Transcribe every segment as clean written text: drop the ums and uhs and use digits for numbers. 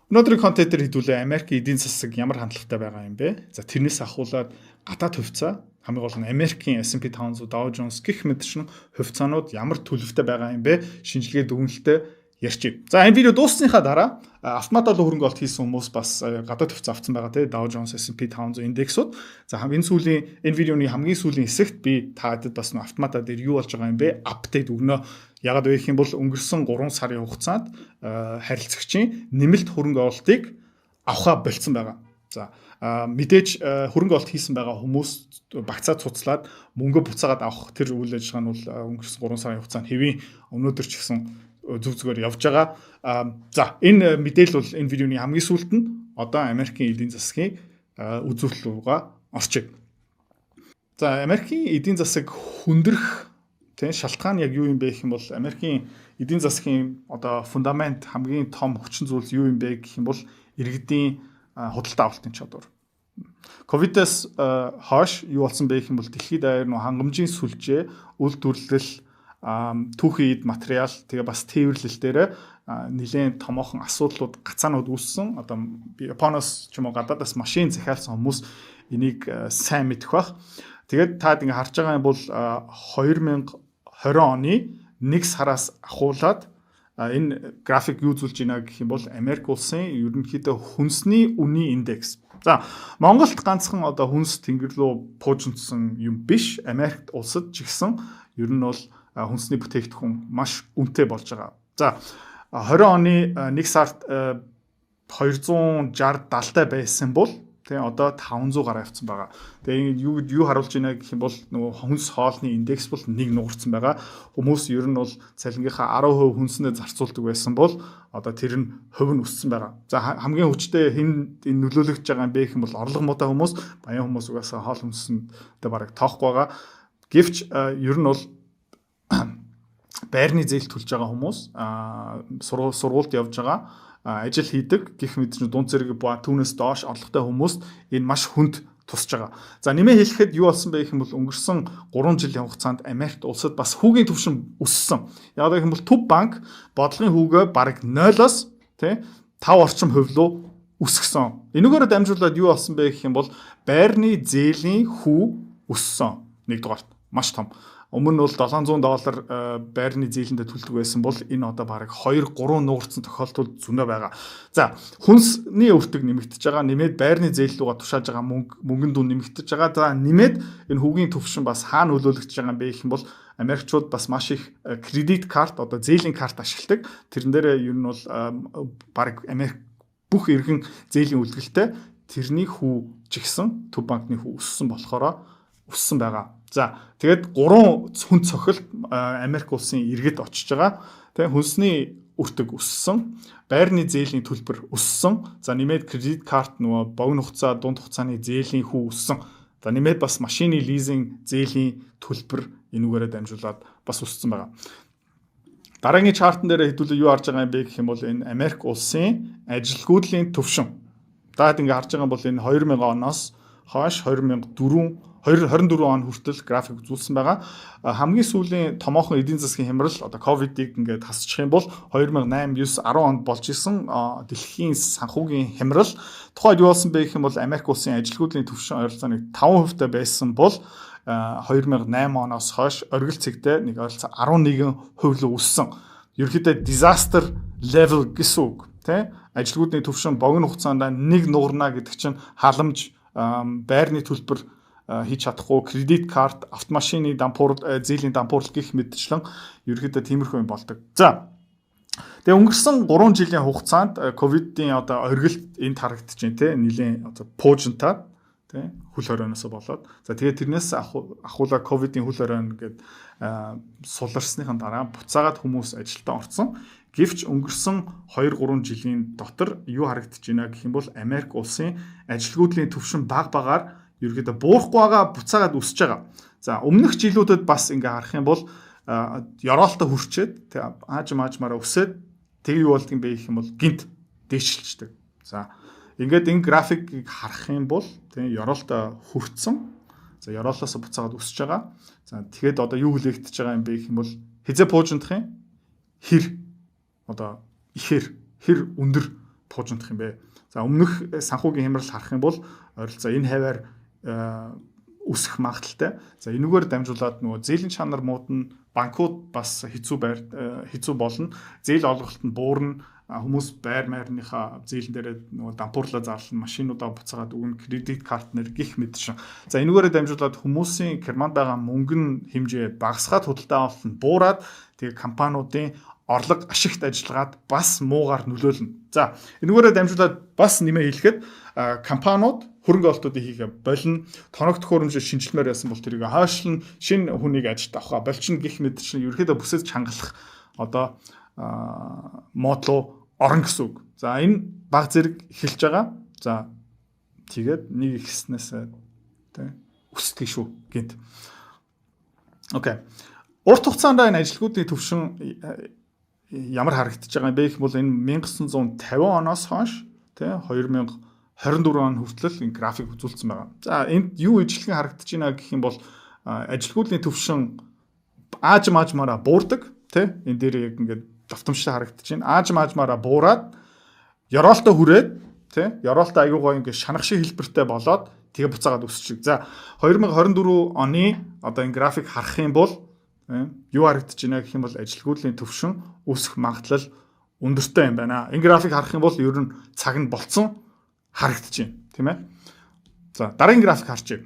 Өнөөдрийн контентээр хэдүүлээ Америкийн эдийн засаг ямар хандлагатай байгаа юм бэ? За, тэрнээс ахуулаад гадаад хувьцаа, хамгийн гол нь Америкийн S&P 500, Dow Jones гэх мэтчилэн хувьцаанууд ямар төлөвтэй байгаа юм бэ? Шинжилгээ дүгнэлтээ ярьчих. За, энэ видео дуусныхаа дараа автоматар хөрөнгө оруулалт хийсэн хүмүүс бас гадаад хувьцаа авсан байгаа, тий, Dow Jones, S&P 500 индексүүд. За, хамгийн сүүлийн энэ видеоны хамгийн сүүлийн хэсэгт би таадад бас нөө автомата дээр юу болж байгаа юм бэ? Update өгнө. Ягаад вэ гэх юм бол өнгөрсөн 3 сарын хугацаанд харилцагчийн нэмэлт хөрөнгө оруулалтыг авахаа болцсон байгаа. За, мэдээж хөрөнгө оруулалт хийсэн байгаа хүмүүс багцаа цуцлаад мөнгө буцаагаад авах тэр үйл ажиллагаа нь бол өнгөрсөн 3 сарын хугацаанд хэвийн өнөөдөр ч гэсэн зүг зүгээр явж байгаа. За, энэ мэдээлэл бол энэ видеоны хамгийн сүүлд нь. Одоо Америкийн эдийн засгийн үзүүлэлт рүүгээ орчих. За, Америкийн эдийн засаг хүндрэх тийм шалтгаан яг юу юм бэ гэх юм бол Америкийн эдийн засгийн одоо фундамент, хамгийн том хүчин зүйлс юу юм бэ гэх юм бол иргэдийн худалдаа авалтын чадвар. Ковидос хойш юу болсон бэ гэх юм бол дэлхийд даяар нөө хангамжийн сүлжээ, үйлдвэрлэл, түүхий эд материал, тэгээ бас тээвэрлэл дээр нэлээд томоохон асуудлууд, гацаанууд үүссэн. Одоо Японоос ч юм уу гадаадаас машин захиалсан хүмүүс энийг сайн мэдэх бах. Тэгээд таад ингээ харж байгаа юм бол 2020 оны 1 сараас ахуулаад энэ график юу зүйлж байна гэх юм бол Америк улсын ерөнхийдөө хүнсний үнийн индекс. За, Монголд ганцхан одоо хүнс тэнгэр рүү пуужинсан юм биш. Америкт улсад ч гэсэн ер нь бол хүнсний бүтээгдэхүүн маш үнэтэй болж байгаа. За, 20 оны 1 сард 260 70 байсан бол тийм одоо 500 гаруй явцсан байгаа. Тэгээ юу харуулж байна гэх юм бол нөгөө хүнс хоолны индекс бол нэг нугарсан байгаа. Хүмүүс ер нь бол цалингийнхаа 10% хүнснээ зарцуулдаг байсан бол одоо тэр нь хувь нь өссөн байгаа. За, хамгийн хүчтэй хэн энэ нөлөөлөгдөж байгаа юм бэ гэх юм бол орлого муутай хүмүүс, баян хүмүүс угаасаа хоол хүнсэндээ бараг тоохгүй байгаа. Гэвч ер нь бол байрны зээл төлж байгаа хүмүүс, сургуульд явж байгаа, ажил хийдэг гэх мэт чинь дунд зэрэг түүнээс доош орлоготой хүмүүст энэ маш хүнд тусч байгаа. За, нэмээ хэлэхэд юу болсон бэ гэх юм бол өнгөрсөн 3 жилийн хугацаанд Америкт улсад бас хүүгийн түвшин өссөн. Яг гэх юм бол Төв банк бодлогын хүүгээ бараг 0-оос тий 5 орчим хувь руу өсгсөн. Энүүгээр дамжуулаад юу болсон бэ гэх юм бол байрны зээлийн хүү өссөн. Нэгдүгээрт маш том. Өмнө нь бол 700 доллар байрны зээлэндээ төлдөг байсан бол энэ одоо бараг 2 3 нугарсан тохиолдол зөндөө байгаа. За, хүнсний өртөг нэмэгдэж байгаа. Нэмээд байрны зээл рүүгээ тушааж байгаа мөнгө, мөнгөн дүн нэмэгдэж байгаа. За, нэмээд энэ хүүгийн төвшин бас хаана нөлөөлөгдөж байгаа юм бэ гэх юм бол Америкчууд бас маш их кредит карт, одоо зээлийн карт ашигладаг. Тэрэн дээр ер нь бол бараг Америк бүх иргэн зээлийн үлгэлтэй, тэрний хүү ч гэсэн төв банкны хүү өссөн болохоор өссөн байгаа. За, тэгээд гурван хүн цохилт Америк улсын иргэд очиж байгаа. Тэгээ хүнсний өртөг өссөн, байрны зээлийн төлбөр өссөн. За, нэмээд кредит карт, нөгөө богино хугацаа, дунд хугацааны зээлийн хүү өссөн. За, нэмээд бас машины лизинг зээлийн төлбөр энүүгээрээ дамжуулаад бас өссөн байгаа. Дараагийн chart ан дээр хэдүүлээ юу харж байгаа юм бэ гэх юм бол энэ Америк улсын ажилгүйдлийн төвшин. Та ингээ харж байгаа бол энэ 2000 оноос хойш 2004 24 он хүртэл график үзүүлсэн байгаа. Хамгийн сүүлийн томоохон эдийн засгийн хямрал, одоо ковидыг ингээд хасчих юм бол 2008, 9, 10 онд болж исэн дэлхийн санхүүгийн хямрал. Тухайд юу болсон бэ гэх юм бол Америк улсын ажилгүйдлийн түвшин ойролцоо нэг 5% та байсан бол 2008 оноос хойш оргил цэгтээ нэг ойролцоо 11% рүү өссөн. Ерөнхийдөө disaster level гэсэн үг, тий? Ажилгүйдлийн түвшин богино хугацаанд нэг нугарна гэдэг чинь халамж, байрны төлбөр хийж чадахгүй, кредит карт, автомашины дампуурал, зээлийн дампуурал гэх мэтчлэн ерөнхийдөө тиймэрхүү юм болдог. За. Тэгээ өнгөрсөн 3 жилийн хугацаанд ковидын одоо оргилт энд харагдаж байна, те, нэлийн одоо пуужинтаа, тий, хөл хорионоос болоод. За, тэгээ тэрнээс ахуулаа ковидын хөл хорион гээд суларсныхан дараа буцаагаад хүмүүс ажилдаа орсон. Гэвч өнгөрсөн 2 3 жилийн дотор юу харагдаж байна гэх юм бол Америк улсын ажилгүйдлийн түвшин баг багаар ерөөдөө буурахгүй байгаа, буцаагаад өсөж байгаа. За, өмнөх жилүүдэд бас ингээ харах юм бол ёроолтой хүрчээд тэг ааж маажмаараа өсөөд, тэг юу болдго юм бэ гэх юм бол гинт дээшилчдэг. За, ингээд энэ графикийг харах юм бол тийм ёроолтой хүртсэн. За, ёроолоос буцаагаад өсөж байгаа. За, тэгэхэд одоо юу хүлээгдэж байгаа юм бэ гэх юм бол хэзээ пуужиндах юм? Хэр одоо ихээр хэр өндөр пуужиндах юм бэ? За, өмнөх санхүүгийн хямрал харах юм бол ойролцоо энэ хаваар өсөх магадлалтай. За, энүүгээр дамжуулаад нөгөө зээлийн чанар муудна, банкуд бас хэцүү байр хэцүү болно. Зээл олголт нь буурна, хүмүүс байр майрныхаа зээлэн дээрээ нөгөө дампуурлаа зарлана, машинуудаа буцаагаад өгнө, кредит картнер гих мэт шин. За, энүүгээрээ дамжуулаад хүмүүсийн карманд байгаа мөнгө нь хэмжээ багасгаад, худалдаа авалт нь буураад, тэгээ компаниудын орлого ашигт ажиллагаад бас муугаар нөлөөлнө. За, энүүгээрээ дамжуулаад бас нэмээ хэлэхэд компаниуд хөрөнгө оруулалтуудыг хийгээ болно. Тоног төхөөрөмж шинжилмээр байсан бол тэрийг хойшлно, шинэ хүнийг ажилд авахаа болчихно гих мэт чинь ерөөхдөө бүсэд чангалах одоо mode руу орно гэсэн үг. За, энэ баг зэрэг эхэлж байгаа. За, тэгээд нэг ихснээс тий өсдөг шүү гинт. Okay. Урт хугацаанд энэ ажилгүйдлийн төвшин ямар харагдаж байгаа юм бэ гэх бол энэ 1950 оноос хойш тий 2024 он хүртэл энэ график үзүүлсэн байгаа. За, энд юу ижилхэн харагдаж байна гэх юм бол ажилгүйдлийн төвшин аажим аажмаараа буурдаг тий, энэ дээр яг ингээд давтамжтай харагдаж байна. Аажим аажмаараа буураад, ёроолтой хүрээд тий, ёроолтой аягүй гоё ингээд шанах шиг хэлбэртэй болоод, тэгээ буцаагаад өсчих. За, 2024 оны одоо энэ график харах юм бол юу харагдаж байна гэх юм бол ажилгүйдлийн төвшин өсөх магадлал өндөртэй юм байна. Энэ график харах юм бол ер нь цаг нь болцсон харагдаж байна, тийм ээ. За, дараагийн график харчээ.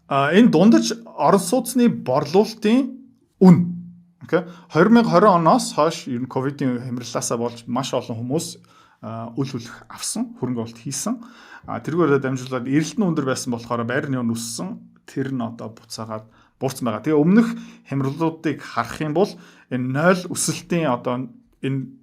А энэ дундаж орон сууцны борлуулалтын үн. Okay. 2020 оноос хойш ер нь ковидын хямралаасаа болж маш олон хүмүүс үл хүлэх авсан, хөрөнгө оруулалт хийсэн. А тэрүүгээр дамжуулаад эрэлт нь өндөр байсан болохоор байрны үн өссөн. Тэр нь одоо буцаагаад буурсан байгаа. Тэгээ өмнөх хямралуудыг харах юм бол энэ 0 өсөлтийн одоо энэ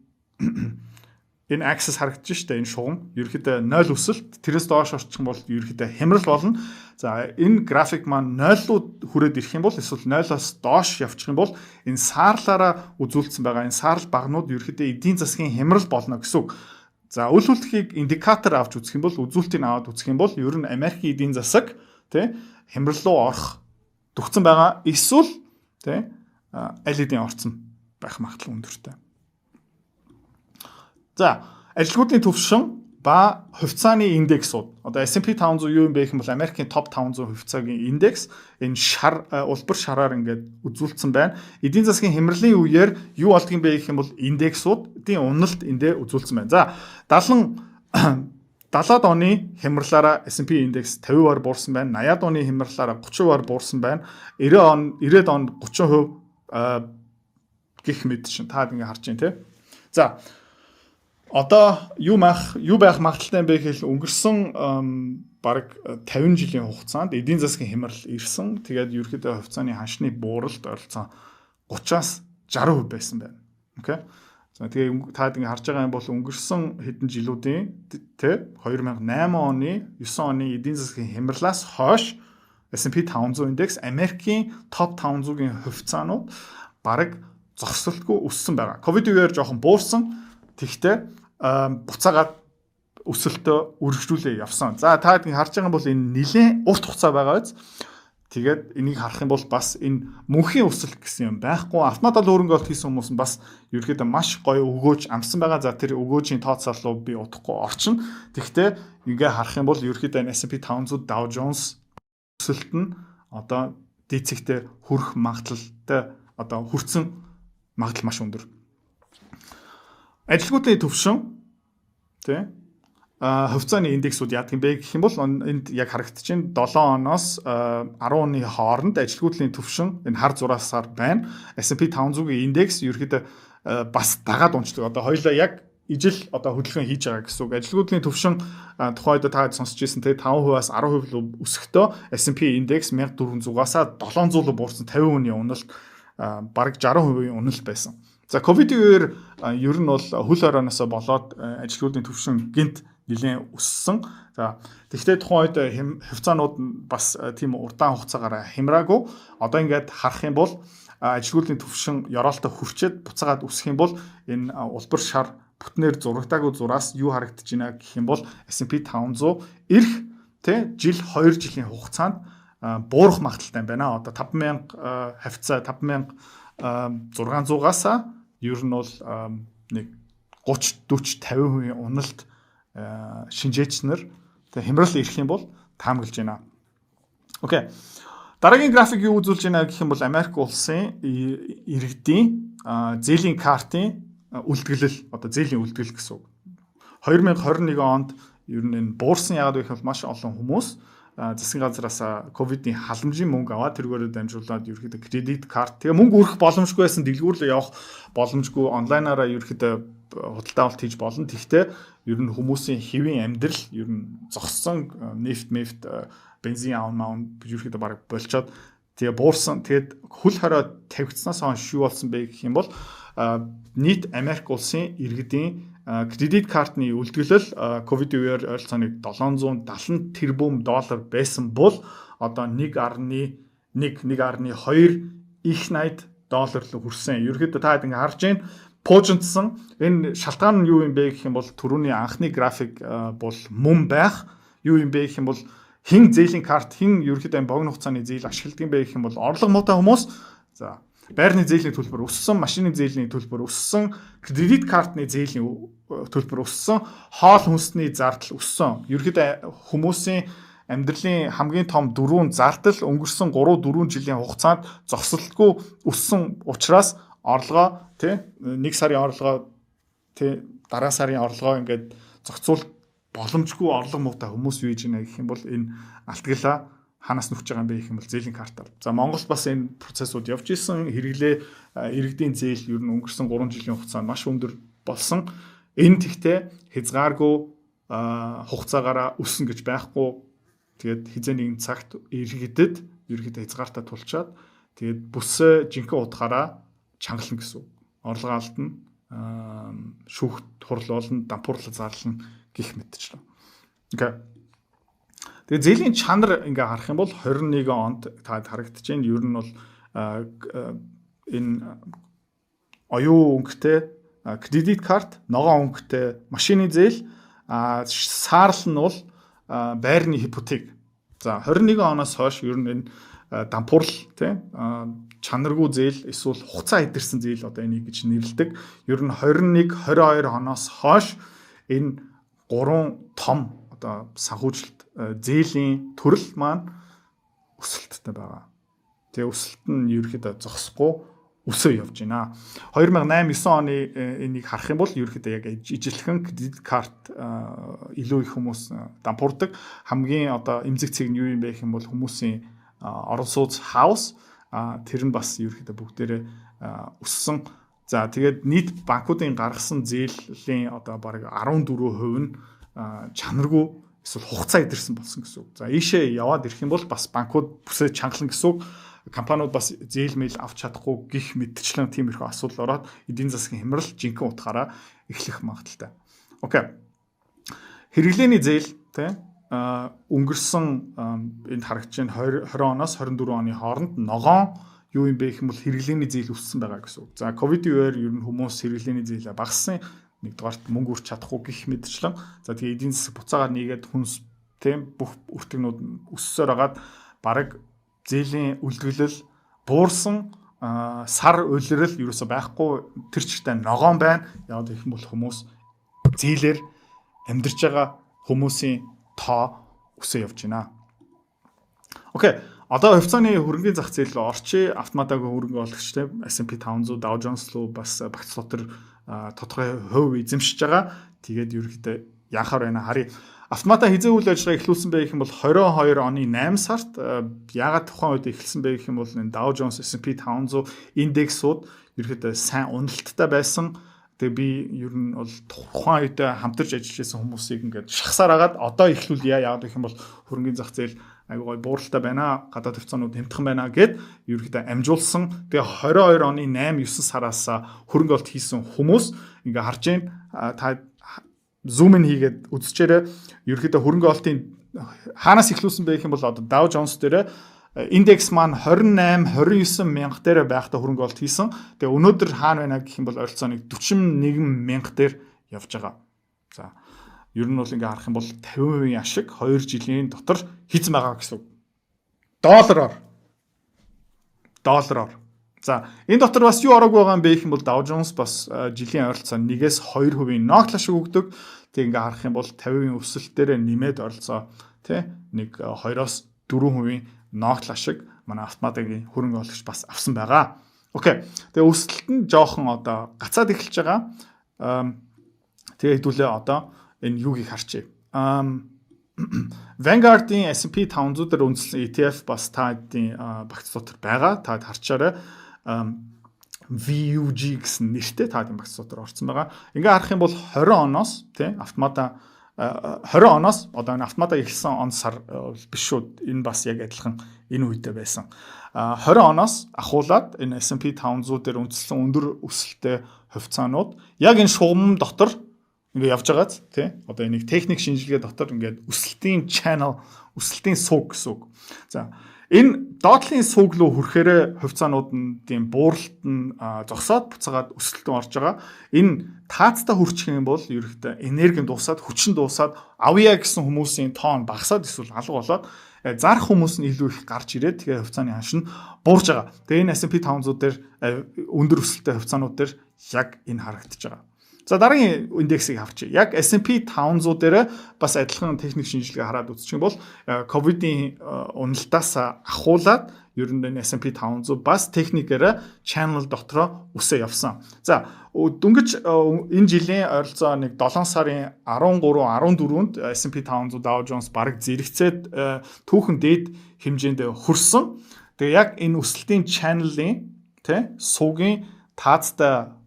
axis харагдаж штэ, энэ шугам ерөөхдөө 0 өсөлт, тэрээс доош орчих юм бол ерөөхдөө хямрал болно. За, энэ график маань 0 руу хүрээд ирэх юм бол эсвэл 0-оос доош явчих юм бол энэ саарлаараа үзүүлсэн байгаа энэ саарл багнууд ерөөхдөө эдийн засгийн хямрал болно гэсэн үг. За, үл хүлэхийг индикатор авч үзэх юм бол, үзүүлэлтийг аваад үзэх юм бол ер нь Америкийн эдийн засаг тий хямрал руу орох дөхцөн байгаа, эсвэл тий аль хэдийн орцсон байх магадлал өндөртэй. За, ажилгүйдлийн төвшин ба хувьцааны индексууд. Одоо S&P 500 юу юм бэ гэх юм бол Америкийн топ 500 хувьцаагийн индекс энэ шар улбар шараар ингээд үзүүлсэн байна. Эдийн засгийн хямралын үеэр юу болдго юм бэ гэх юм бол индексуудын уналт эндээ үзүүлсэн байна. За, 70 70-ад оны хямралаараа S&P индекс 50%-аар буурсан байна. 80-ад оны хямралаараа 30%-аар буурсан байна. 90 он 90-ад онд 30% гих мэт чинь та ингэ харж байна те. За, одоо юу байх магадлалтай юм бэ гэхэл өнгөрсөн бараг 50 жилийн хугацаанд эдийн засгийн хямрал ирсэн. Тэгээд ерөөхдөө хувьцааны ханшны бууралт ойролцоо 30-аас 60% байсан байна. Okay. За, тэгээ та ингэ харж байгаа юм бол өнгөрсөн хэдэн жилүүдийн тэ 2008 оны, 9 оны эдийн засгийн хямралаас хойш S&P 500 индекс, Америкийн топ 500-гийн хувьцаанууд бараг зогсолтгүй өссөн байгаа. Ковид үеэр жоохон буурсан. Тэгтээ буцаагаад өсөлтөө үргэлжлүүлээ явсан. За, та ингэ харж байгаа бол энэ нэлээд урт хугацаа байгаа биз. Тэгээд энийг харах юм бол бас энэ мөнхийн өсөлт гэсэн юм байхгүй. Автоматар хөрөнгө оруулалт хийсэн хүмүүс нь бас ерөөхдөө маш гоё өгөөж амсан байгаа. За, тэр өгөөжийн тооцоолол руу би удахгүй орчихно. Тэгэхдээ ингээ харах юм бол ерөөхдөө энэ S&P 500, Dow Jones өсөлт нь одоо дийцэгтээ хүрэх магадлалтай, одоо хүрсэн магадлал маш өндөр. Ажилгүйдлийн төвшин тий хувьцааны индексүүд яадаг юм бэ гэх юм бол энд яг харагдаж байна, 7 оноос 10 оны хооронд ажилгүйдлийн төвшин энэ хар зураасаар байна. S&P 500-ийн индекс ерөөхдөө бас дагаад унцдаг. Одоо хоёулаа яг ижил одоо хөдөлгөөн хийж байгаа гэсэн үг. Ажилгүйдлийн төвшин тухайд та сонсч ирсэн те, 5%-аас 10% рүү өсөхдөө S&P индекс 1400-аас 700 руу буурсан, 50% уналт, бараг 60% уналт байсан. За, ковидын үеэр ер нь бол хөл хорионоос болоод ажилгүйдлийн төвшин гинт нэлээд өссөн. За, тэгвэл тухайн үед хувьцаанууд бас тийм удаан хугацаагаар хямраагүй. Одоо ингээд харах юм бол ажилгүйдлийн төвшин ёроолтой хүрчээд буцаагаад өсөх юм бол энэ улбар шар бүтнээр зурагдаагүй зураас юу харагдаж байна гэх юм бол S&P 500 ирэх тэ жил 2 жилийн хугацаанд буурах магадлалтай юм байна. Одоо 5000 хавьцаа 5600-аас ер нь бол нэг 30 40 50% уналт шинжээч нар тэг хямрал ирэх юм бол таамаглаж байна. Okay. Дараагийн график юу үзүүлж байна гэх юм бол Америк улсын иргэдийн зээлийн картын үлдэглэл, одоо зээлийн үлдгэл гэсэн үг. 2021 онд ер нь энэ буурсан. Яагаад вэ гэхээр маш олон хүмүүс засгийн газраас ковидын халамжийн мөнгө аваад, тэргээрээ дамжуулаад ерөөхдөө кредит карт, тэгээ мөнгө өрөх боломжгүй байсан, дэлгүүрлээ явах боломжгүй, онлайнаараа ерөөхдөө худалдаа авалт хийж болно. Тэгэхдээ ер нь хүмүүсийн хэвийн амьдрал ер нь зогссон, нефт мефт, бензин аав маав ерөөхдөө бараг болчоод, тэгээ буурсан. Тэгээд хөл хорой тавигдсанаас хойш юу болсон бэ гэх юм бол нийт Америк улсын иргэдийн кредит картны үлдэглэл ковид үеэр ойролцоогоо 770 тэрбум доллар байсан бол одоо 1.1, 1.2 их 80 доллар руу хүрсэн. Ерөнхийдөө та хэд ингэ харж байна. Пуужинтсан. Энэ шалтгаан нь юу юм бэ гэх юм бол түрүүний анхны график бол мөн байх. Юу юм бэ гэх юм бол хэн зээлийн карт, хэн ерөнхийдөө богино хугацааны зээл ашигладаг юм бэ гэх юм бол орлого муутай хүмүүс. За, байрны зээлийн төлбөр өссөн, машины зээлийн төлбөр өссөн, кредит картны зээлийн төлбөр өссөн, хоол хүнсний зардал өссөн. Ерөнхийдөө хүмүүсийн амьдралын хамгийн том дөрвөн зардал өнгөрсөн 3 4 жилийн хугацаанд зогсолтгүй өссөн учраас орлогоо, тий, нэг сарын орлогоо, тий, дараа сарын орлогоо ингээд зохицуул боломжгүй. Орлого муутай хүмүүс юу хийж байна гэх юм бол энэ алтгалаа ханаас нөхж байгаа юм бэ гэх юм бол зээлийн картаар. За, Монголд бас энэ процессууд явж исэн. Хэрэглээ, иргэдийн зээл ер нь өнгөрсөн 3 жилийн хугацаанд маш өндөр болсон. Энэ тэгтээ хязгааргүй хугацаагаараа өснө гэж байхгүй. Тэгээд хэзээ нэгэн цагт иргэдэд ерөөхдөө хязгаартаа тулчаад, тэгээд бүсээ жинхэнэ утгаараа чангална гэсэн үг. Орлогоо алдна, шүүхт хурал болно, дампуурлал зарлана гэх мэтчлээ. Okay. Тэгээ зээлийн чанар ингээ харах юм бол 21 онд та харагдаж байна. Ер нь бол энэ оюун өнгөтэй кредит карт, ногоон өнгөтэй машины зээл, саарл нь бол байрны ипотек. За, 21 оноос хойш ер нь энэ дампуурал, тий, чанаргүй зээл эсвэл хугацаа идэрсэн зээл одоо энийг гэж нэрлэдэг. Ер нь 21 22 оноос хойш энэ гурван том одоо санхүүжилт зээлийн төрөл маань өсөлттэй байгаа. Тэгээ өсөлт нь ерөөхдөө зогсохгүй өсөө явж байна. 2008 9 оны энийг харах юм бол ерөөхдөө яг ижилхэн кредит карт илүү их хүмүүс дампуурдаг. Хамгийн одоо эмзэг цэг нь юу юм бэ гэх юм бол хүмүүсийн орон сууц, house, тэр нь бас ерөөхдөө бүгдээрээ өссөн. За, тэгээд нийт банкуудын гаргасан зээлийн одоо бараг 14% нь чанаргүй эсвэл хугацаа идэрсэн болсон гэсэн үг. За, ийшээ яваад ирэх юм бол бас банкуд бүсээ чангална гэсэн үг. Компаниуд бас зээл мэйл авч чадахгүй гих мэтчлэн тиймэрхүү асуудал ороод эдийн засгийн хямрал жинхэнэ утгаараа эхлэх магадлалтай. Okay. Хэрэглээний зээл, тий, өнгөрсөн энд харагдаж байна, 20 оноос 24 оны хооронд ногоон юу юм бэ гэх юм бол хэрэглээний зээл өссөн байгаа гэсэн үг. За, ковидын үеэр ер нь хүмүүс хэрэглээний зээлээ багассан. Нэгдүгээрт мөнгө үрч чадахгүй гих мэтчлэн. За, тэгээ эдийн засаг буцаагаар нэгээд хүнс, тийм, бүх өртөгнүүд өссөөр агаад бараг зээлийн үлдэглэл буурсан, сар улирал ерөөсө байхгүй, тэр чигтээ ногоон байна. Яг гэх юм бол хүмүүс зээлээр амьдарч байгаа хүмүүсийн тоо өсөө явж байна. Okay. Одоо хувьцааны хөрөнгөний зах зээл рүү орчие. Автоматагийн хөрөнгө оруулагч, S&P 500, Dow Jones руу бас багц дотор тодорхой хувь эзэмшиж байгаа. Тэгээд ерөнхийдөө яхаар байна харъя. Автомата хэзээ үйл ажиллагаа эхлүүлсэн бэ гэх юм бол 22 оны 8 сарт. Яагаад тухайн үед эхэлсэн бэ гэх юм бол энэ Dow Jones, S&P 500 индексууд ерөнхийдөө сайн уналттай байсан. Тэгээ би ер нь бол тухайн үед хамтарч ажиллаж байсан хүмүүсийг ингээд шахсаар агаад одоо эхлүүлье. Яагаад гэх юм бол хөрөнгөний зах зээл айгуу гой бууралтай байна. Гадаад хувьцаанууд хямдхан байна гэд ерөнхийдөө амжуулсан. Тэгээ 22 оны 8 9 сараас хөрөнгө олт хийсэн хүмүүс ингээ харж байна. Та zoom in хийгээд үзчихээрэй. Ерөнхийдөө хөрөнгө олтын хаанаас эхлүүлсэн бэ гэх юм бол одоо Dow Jones дээр индекс маань 28 29 мянга дээр байхдаа хөрөнгө олт хийсэн. Тэгээ өнөөдөр хаана байна гэх юм бол ойролцоогоо 41 мянга дээр явж байгаа. За, ер нь бол ингээ харах юм бол 50% ашиг 2 жилийн дотор хийцэн байгаа гэсэн үг. Доллараар. Доллараар. За, энэ дотор бас юу ороогүй байгаа юм бэ гэх юм бол Dow Jones бас жилийн ойролцоо 1-ээс 2% ногтол ашиг өгдөг. Тэг ингээ харах юм бол 50% өсөлт дээр нэмээд ойролцоо, тий, нэг 2-оос 4% ногтол ашиг манай автоматикийн хөрөнгө оруулагч бас авсан байгаа. Окей. Тэгээ өсөлт нь жоохон одоо гацаад эхэлж байгаа. Тэгээ хэдүүлээ одоо энэ юугийг харчээ. Vanguard-ийн S&P 500 дээр үндэслэн ETF бас та хэдийн багц дотор байгаа. Та харчаарай. VUG гэсэн нэртэй та хэдийн багц дотор орсон байгаа. Ингээ харах юм бол 20 оноос, тий, автомата 20 оноос, одоо энэ автомата эхэлсэн он сар биш шүү. Энэ бас яг адилхан энэ үедээ байсан. 20 оноос ахуулаад энэ S&P 500 дээр үндэслэн өндөр өсөлттэй хувьцаанууд яг энэ шугам дотор ингээ явж байгааз, тий, одоо энийг техник шинжилгээ дотор ингээд өсөлтийн channel, өсөлтийн сууг гэсэн үг. За, энэ доотлын сууг руу хүрэхээрээ хувьцаанууд нь тийм бууралт нь зогсоод буцаагаад өсөлтөнд орж байгаа. Энэ таацтай хүрчих юм бол ерөөхдөө энерги нь дуусаад, хүч нь дуусаад, авъя гэсэн хүмүүсийн тоон багасаад эсвэл алга болоод, зарах хүмүүс нь илүү их гарч ирээд, тэгээ хувьцааны ханш нь буурж байгаа. Тэгээ энэ S&P 500 дээр өндөр өсөлттэй хувьцаанууд дээр яг энэ харагдаж байгаа. За, дараагийн индексийг авчи. Яг S&P 500 дээр бас адилхан техник шинжилгээ хараад үзчих юм бол ковидын уналтаас ахуулаад ер нь энэ S&P 500 бас техникээр channel дотроо өсөө явсан. За, дөнгөж энэ жилийн ойролцоо нэг 7 сарын 13 14-нд S&P 500, Dow Jones бараг зэрэгцээд түүхэн дээд хэмжээнд хүрсэн. Тэгээ яг энэ өсөлтийн channel-ын, тий, суугийн таацтай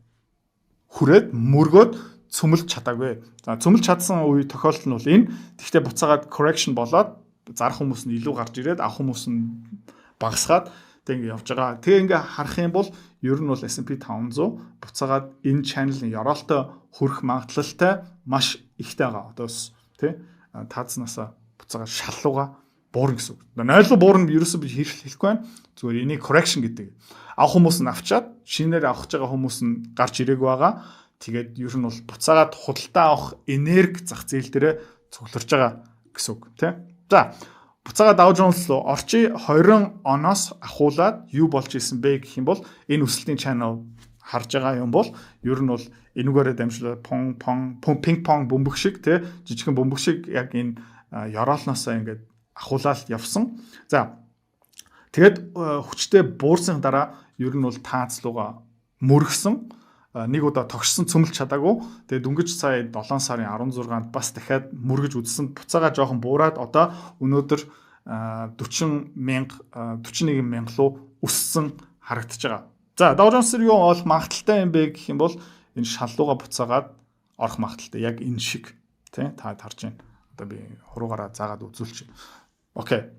хүрээд мөргөөд цөмөлж чадаагүй. За, цөмөлж чадсан үе тохиолдол нь бол энэ. Тэгвэл буцаагаад correction болоод, зарах хүмүүс нь илүү гарч ирээд, авах хүмүүс нь багасгаад, тэг ингэ явж байгаа. Тэгээ ингээ харах юм бол ер нь бол S&P 500 буцаагаад энэ channel-ын ёроолтой хүрэх магадлалтай маш ихтэй байгаа. Одоо тий, таацнаасаа буцаагаад шаллууга буурна гэсэн үг. 0 руу буурна ерөөсөө би хэлэхгүй байна. Зүгээр энийг correction гэдэг. Авах хүмүүс нь авчаад, шинээр авах гэж байгаа хүмүүс нь гарч ирээгүй байгаа. Тэгээд ер нь бол буцаагаад худалдаа авах энерги зах зээл дээрээ цугларж байгаа гэсэн үг, тий. За, буцаагаад Dow Jones руу орчи. 20 оноос ахуулаад юу болж исэн бэ гэх юм бол энэ өсөлтийн channel харж байгаа юм бол ер нь бол энүүгээрээ дамжуулаад пон пон пинг понг бөмбөг шиг, тий, жижигхэн бөмбөг шиг яг энэ ёроолноосоо ингээд ахуулаад явсан. За, тэгээд хүчтэй буурсан дараа ер нь бол тааз руугаа мөргсөн, нэг удаа тогшсон, цөмөлж чадаагүй. Тэгээд дөнгөж сая 7 сарын 16-нд бас дахиад мөргөж үзсэн. Буцаага жоохон буураад одоо өнөөдөр 40 мянга, 41 мянга руу өссөн харагдаж байгаа. За, Dow Jones-ээр юу олох магадлалтай юм бэ гэх юм бол энэ шаллууга буцаагаад орох магадлалтай, яг энэ шиг, тий, та харж байна. Одоо би хуруугаараа заагаад үзүүлчих. Окей.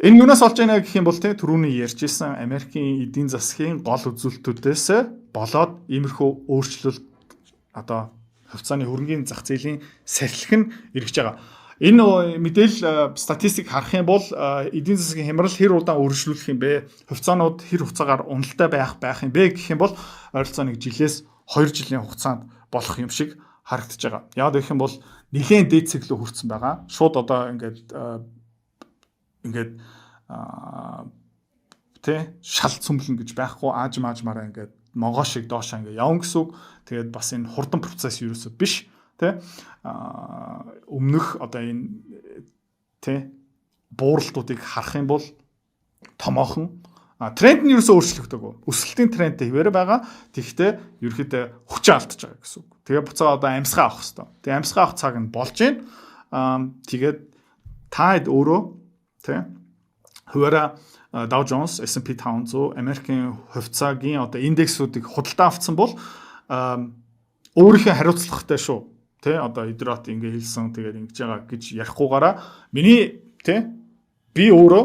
Энэ юунаас олж байна гэх юм бол, тий, түрүүний ярьжсэн Америкийн эдийн засгийн гол үзүүлэлтүүдээс болоод иймэрхүү өөрчлөлт, одоо хувьцааны хөрөнгийн зах зээлийн сахилах нь эргэж байгаа. Энэ мэдээлэл, статистик харах юм бол эдийн засгийн хямрал хэр удаан үргэлжлүүлэх юм бэ? Хувьцаанууд хэр хугацаагаар уналтай байх байх юм бэ гэх юм бол ойролцоо нэг жилээс 2 жилийн хугацаанд болох юм шиг харагдаж байгаа. Яг гэх юм бол нэлээд дээд цэг лүү хүрсэн байгаа. Шууд одоо ингээд тэ шал цөмлөн гэж байхгүй, аажим аажмаараа ингээд могоо шиг доошоо ингээд явна гэсэн үг. Тэгээд бас энэ хурдан процесс ерөөсөө биш, тэ, өмнөх одоо энэ, тэ, бууралтуудыг харах юм бол томоохон тренд нь ерөөсөө өөрчлөгдөөгүй. Өсөлтийн трендтэй хэвээр байгаа. Тэгэхдээ ерөөхдөө хүчээ алдчихж байгаа гэсэн үг. Тэгээ буцаа одоо амьсгаа авах хэрэгтэй. Тэгээ амьсгаа авах цаг нь болж байна. Тэгээд та хэд өөрөө, тий, хуваараа Dow Jones, S&P 500, Америкийн хувьцаагийн одоо индексүүдийг худалдаа авсан бол өөрийнхөө хариуцлагатай шүү. Тэ, одоо Идрот ингэ хэлсэн, тэгээд ингэж байгаа гэж ярихгүйгаараа миний, тэ, би өөрөө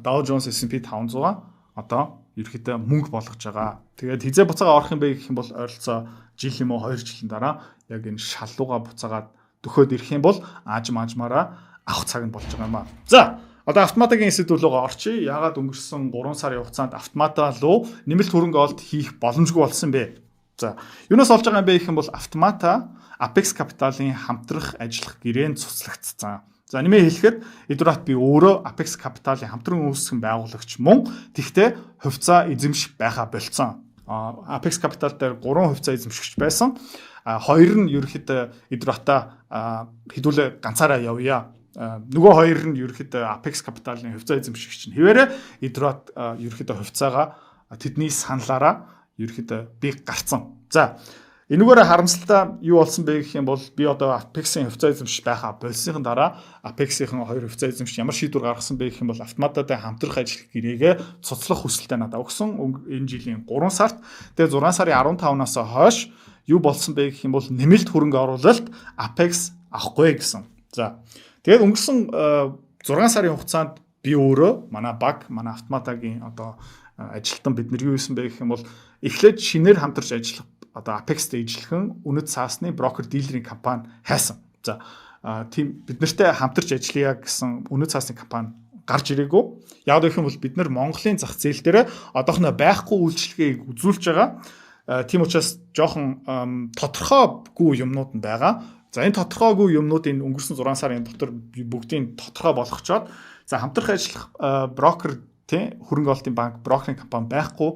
Dow Jones, S&P 500-а одоо ерөөхдөө мөнгө болгож байгаа. Тэгээд хизээ буцаага орох юм бэ гэх юм бол ойролцоо жил юм уу 2 жилийн дараа яг энэ шаллууга буцаагаад дөхөөд ирэх юм бол аажим аажмаараа авах цаг нь болж байгаа юм аа. За, одоо автоматикийн сэдв рүүгээ орчие. Яагаад өнгөрсөн 3 сарын хугацаанд автомата руу нэмэлт хөрөнгө оруулалт хийх боломжгүй болсон бэ? За, юунаас олж байгаа юм бэ гэх юм бол автомата Apex Capital-ын хамтрах ажиллах гэрээнд цуцлагдсан. За, нэмээ хэлэхэд Эдвард би өөрөө Apex Capital-ын хамтран үүсгэн байгуулагч мөн тэгтээ хувьцаа эзэмших байхаа болцсон. Apex Capital дээр 3 хувьцаа эзэмшигч байсан. Хоёр нь ерөөхдөө Эдвардаа хэдүүлээ ганцаараа явъя. Нөгөө хоёр нь ерөөхдөө Apex Capital-ын хувьцаа эзэмшигч нь хэвээрээ Эдвард ерөөхдөө хувьцаагаа тэдний саналаараа ерөөхдөө би гарцсан. За, энүүгээр харамсалтай юу болсон бэ гэх юм бол би одоо Apex-ийн хувьцаа эзэмшиж байхаа болсныхан дараа Apex-ийн хоёр хувьцаа эзэмшиж ямар шийдвэр гаргасан бэ гэх юм бол Автомататай хамтрах ажил гэрээгээ цуцлах хүсэлтэй надад өгсөн энэ жилийн 3 сард. Тэгээ 6 сарын 15-наас хойш юу болсон бэ гэх юм бол нэмэлт хөрөнгө оруулалт Apex авахгүй гэсэн. За, тэгээд өнгөрсөн 6 сарын хугацаанд би өөрөө, манай баг, манай Автоматагийн одоо ажилтан бид нар юу хийсэн бэ гэх юм бол эхлээд шинээр хамтарч ажиллах одоо Apex-тэй ижилхэн үнэт саасны брокер дилерийн компани хайсан. За, тийм бид нартай хамтарч ажиллая гэсэн үнэт цаасны компани гарч ирээгүй. Яг гэх юм бол бид нар Монголын зах зээл дээр одоохноо байхгүй үйлчилгээг үзүүлж байгаа. Тийм учраас жоохон тодорхойгүй юмнууд нь байгаа. За, энэ тодорхойгүй юмнуудын өнгөрсөн 6 сарын дотор бүгдийг тодорхой болгочоод, за, хамтрах ажиллах брокер, тий, хөрөнгө оруулалтын банк, брокерийн компани байхгүй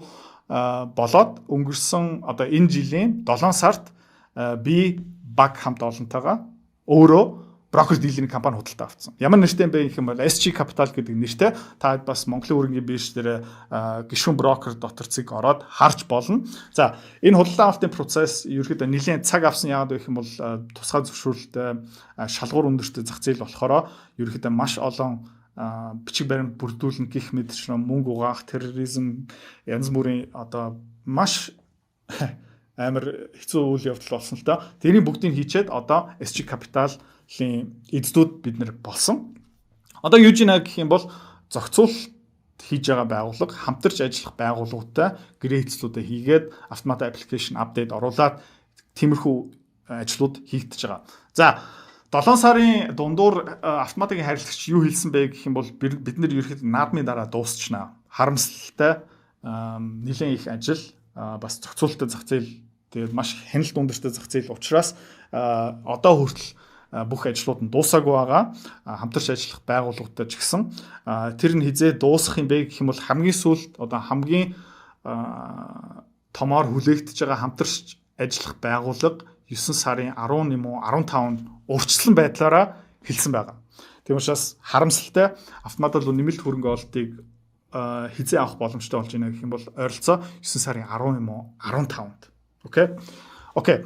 болоод өнгөрсөн одоо энэ жилийн 7 сард би баг хамт олонтойгоо өөрөө брокер дилерийн компани худалдаа авсан. Ямар нэртэй юм бэ гэх юм бол SG Capital гэдэг нэртэй. Та бас Монголын хөрөнгийн бирж дээр гишүүн брокер дотор цэг ороод харж болно. За, энэ худалдаа авалтын процесс ерөөхдөө нэлээд цаг авсан. Яагаад гэх юм бол тусгай зөвшөөрлөлтэй, шалгуур өндөртэй зах зээл болохоор ерөөхдөө маш олон бичиг баримт бүрдүүлнэ гэх мэтчилэн мөнгө угаах, терроризм, янз бүрийн одоо маш амар хэцүү үйл явдал болсон л доо. Тэрийн бүгдийг хийчээд одоо SG Capital-ийн эздүүд бид нар болсон. Одоо юу жина гэх юм бол зохицуулалт хийж байгаа байгууллага, хамтарч ажиллах байгууллагуудтай гэрээ хэлцлүүдээ хийгээд, автомат application update оруулаад тиймэрхүү ажлууд хийгдэж байгаа. За, 7 сарын дундуур Автоматагийн харилцагч юу хэлсэн бэ гэх юм бол бид нар ерөөхдөө наадмын дараа дуусчнаа. Харамсалтай, нэлээд их ажил, бас зохицуулттай зах зээл, тэгээд маш хяналт өндөртэй зах зээл учраас одоо хүртэл бүх ажлууд нь дуусаагүй байгаа. Хамтарч ажиллах байгууллагуудтай ч гэсэн тэр нь хизээ дуусах юм бэ гэх юм бол хамгийн сүүлд одоо хамгийн томоор хүлээгдэж байгаа хамтарч ажиллах байгууллага 9 сарын 10 юм уу 15-нд урьдчилан байдлаараа хэлсэн байгаа. Тийм учраас харамсалтай, Автомата руу нэмэлт хөрөнгө оруулалтыг хизээ авах боломжтой болж байна гэх юм бол ойролцоо 9 сарын 10 юм уу 15-нд. Okay. Okay.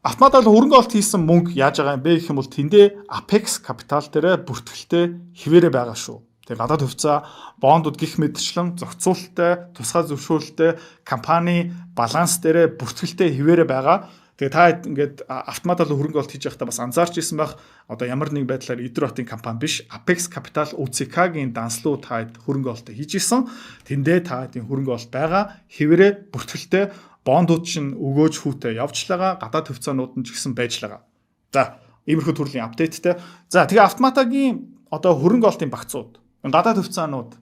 Автомата руу хөрөнгө оруулалт хийсэн мөнгө яаж байгаа юм бэ гэх юм бол тэндээ Apex Capital дээр бүртгэлтэй хэвээрээ байгаа шүү. Тэгээ гадаад хувьцаа, бондууд гих мэтчлэн зохицуулттай, тусгай зөвшөөрөлтэй компани баланс дээрээ бүртгэлтэй хэвээрээ байгаа. Тэгээ та ингээд Автоматаар хөрөнгө оруулалт хийж байхдаа бас анзаарч ирсэн байх. Одоо ямар нэг байдлаар Эдвардын компани биш, Apex Capital УЦК-гийн данслуу та хөрөнгө оруулалт хийж исэн. Тэндээ та хэдийн хөрөнгө оруулалт байгаа. Хэвээрээ бүртгэлтэй, бондууд чинь өгөөж хүүтэй явжлага, гадаад хувьцаанууд нь ч гэсэн байж л байгаа. За, иймэрхүү төрлийн update тэй. За, тэгээ Автоматагийн одоо хөрөнгө оруулалтын багцууд, гадаад хувьцаанууд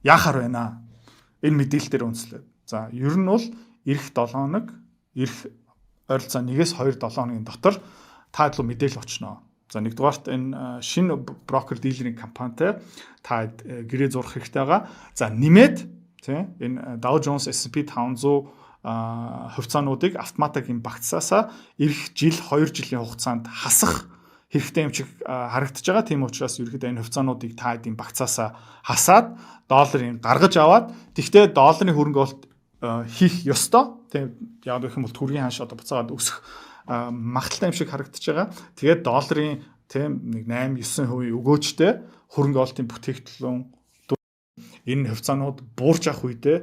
яахаар байна? Энэ мэдээлэл дээр үндэслээд. За, ер нь бол ирэх 7 хоног, ирэх ойролцоо 1-ээс 2 7 хоногийн дотор та руу мэдээлэл очно. За, нэгдүгээрт энэ шинэ брокер дилерийн компанитай та гэрээ зурах хэрэгтэй байгаа. За, нэмээд тий энэ Dow Jones, S&P 500 хувьцаануудыг Автоматагийн багцаасаа ирэх жил, 2 жилийн хугацаанд хасах хэрэгтэй юм шиг харагдаж байгаа. Тийм учраас ерөөхдөө энэ хувьцаануудыг та хэдийн багцаасаа хасаад долларын гаргаж аваад, тэгтээ долларын хөрөнгө оруулалт хийх ёстой. Тийм, яг гэх юм бол төгрөгийн ханш одоо буцаагаад өсөх магадлалтай юм шиг харагдаж байгаа. Тэгээд долларын тийм нэг 8 9% өгөөжтэй хөрөнгө оруулалтын бүтээгдэхүүн энэ хувьцаанууд буурч авах үедээ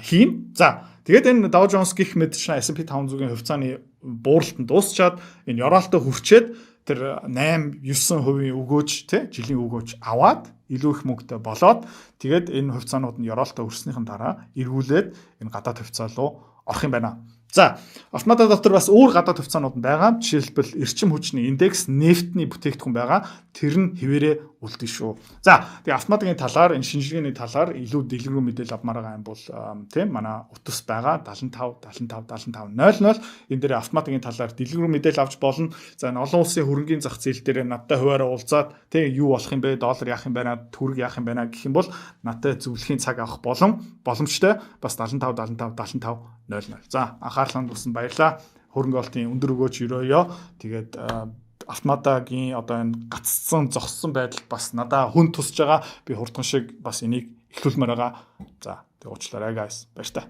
хийн. За, тэгээд энэ Dow Jones гих мэтчилэн S&P 500-ийн хувьцааны бууралт нь дуусчаад энэ ёроолтой хүрчээд тэр 8 9% өгөөж тий жилийн өгөөж аваад илүү их мөнгөтэй болоод, тэгээд энэ хувьцаанууд нь ёроолтой өрснийхэн дараа эргүүлээд энэ гадаад хувьцаа руу орох юм байна. За, автомата дотор бас өөр гадаад хувьцаанууд нь байгаа. Жишээлбэл, эрчим хүчний индекс, нефтний бүтээгдэхүүн байгаа. Тэр нь хэвээрээ үлдэн шүү. За, тэгээ автоматикийн талаар, энэ шинжилгээний талаар илүү дэлгэрэнгүй мэдээлэл авмаар байгаа юм бол, тийм, манай утас байгаа 75 75 75 00, энэ дээр автоматикийн талаар дэлгэрэнгүй мэдээлэл авч болно. За, энэ олон улсын хөрөнгийн зах зээл дээр надтай хувиараа уулзаад, тийм, юу болох юм бэ, доллар яах юм байна, төгрөг яах юм байна гэх юм бол надтай зөвлөхийн цаг авах боломжтой. Бас 75 75 75 00. За, анхаарлаа хандуулсан баярлалаа. Хөрөнгө оруулалтын өндөр өгөөч өрөөё. Тэгээд автоматагийн одоо энэ гацсан, зогссон байдал бас надаа хүн тусч байгаа. Би хурдхан шиг бас энийг эхлүүлмээр байгаа. За, тэг уучлаарай, guys. Баяртай.